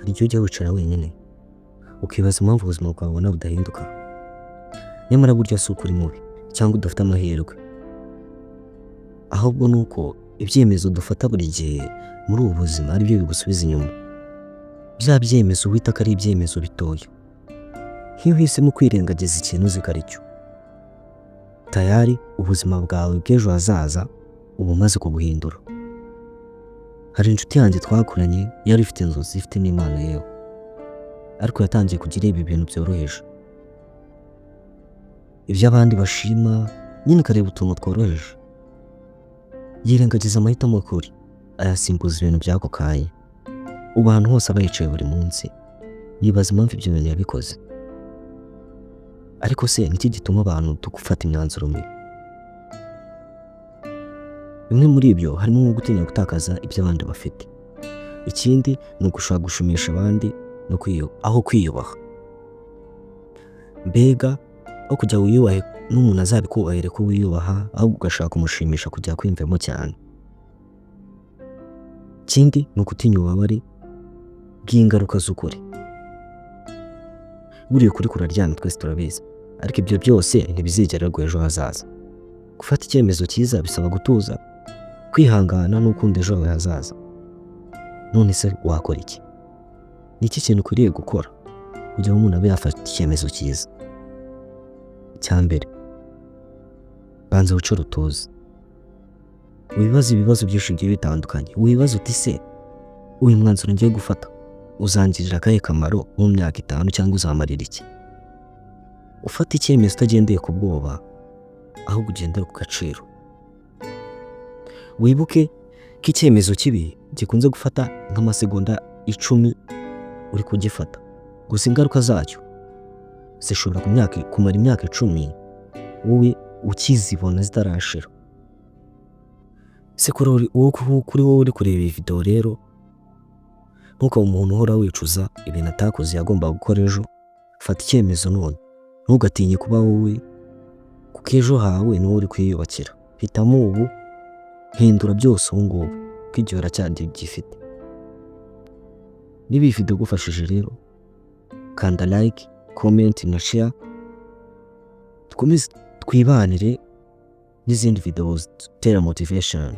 Hari igihe ujya wicara wenyine ukibaza impamvu ubuzima bwawe ubona budahinduka. Nyamara burya si uko uri mubi cyangwa udafite amahirwe, ahubwo ni uko ibyemezo dufata buri gihe muri ubu buzima ari byo bigusubiza inyuma. Bya byemezo wita ko ari ibyemezo bitoya, nk'iyo uhisemo kwirengagiza ikintu uzi ko ari cyo, tayari ubuzima bwawe bw'ejo hazaza uba umaze kubuhindura. Hari inshuti yanjye twakuranye, yari ifite inzozi, ifite n'impano yewe, ariko yatangiye kujya ireba ibintu byoroheje, ibyo abandi bashima nyine, ukareba utuntu tworoheje, yirengagiza amahitamo y'ukuri, ayasimbuza ibintu by'ako kanya. Ubu ahantu hose aba yicaye buri munsi yibaza impamvu ibyo bintu yabikoze. Ariko se niki gituma abantu dufata imyanzuro mibi? Bimwe muri ibyo harimo nko gutinya gutakaza ibyo abandi bafite. Ikindi ni ugushaka gushimisha abandi no aho kwiyubaha. Mbega aho kujya wiyubahe n'umuntu azabikubahire ko wiyubaha, ahubwo ugashaka kumushimisha kugira kwiyumvemo cyane. Ikindi ni ugutinya ububabare bw'ingaruka z'ukuri. Buriya ukuri kuraryana, twese turabizi, ariko ibyo byose ntibizigera biguha ejo hazaza. Gufata icyemezo cyiza bisaba gutuza, kwihangana no gukunda ejo hawe hazaza. None se wakora iki? Ni iki kintu ukwiriye gukora kugira ngo umuntu abe yafata icyemezo cyiza? Icya mbere, banza wicare utuze, wibaze ibibazo byinshi bigiye bitandukanye. Wibaze uti: "Se uyu mwanzuro ngiye gufata uzangirira akahe kamaro mu myaka 5, cyangwa uzamarira iki?" Ufata icyemezo utagendeye ku bwoba, ahubwo ugendere ku gaciro. Wibuke ko icyemezo kibi gikunze gufata nk'amasegonda 10 uri kugifata, gusa ingaruka zacyo zishobora kumara imyaka 10 wowe ukizibona zitarashira. Se kuri wowe uri kureba iyi video rero, ntukabe umuntu uhora wicuza ibintu atakoze yagombaga gukora ejo. Fata icyemezo none, ntugatinye kuba wowe, kuko ejo hawe ni wowe uri kwiyubakira. Hitamo ubu, hindura byose ubu ngubu, kuko igihe uracyagifite. Niba iyi video igufashije rero, kanda like, comment na share, dukomeze twibanire n'izindi video zitera motivation.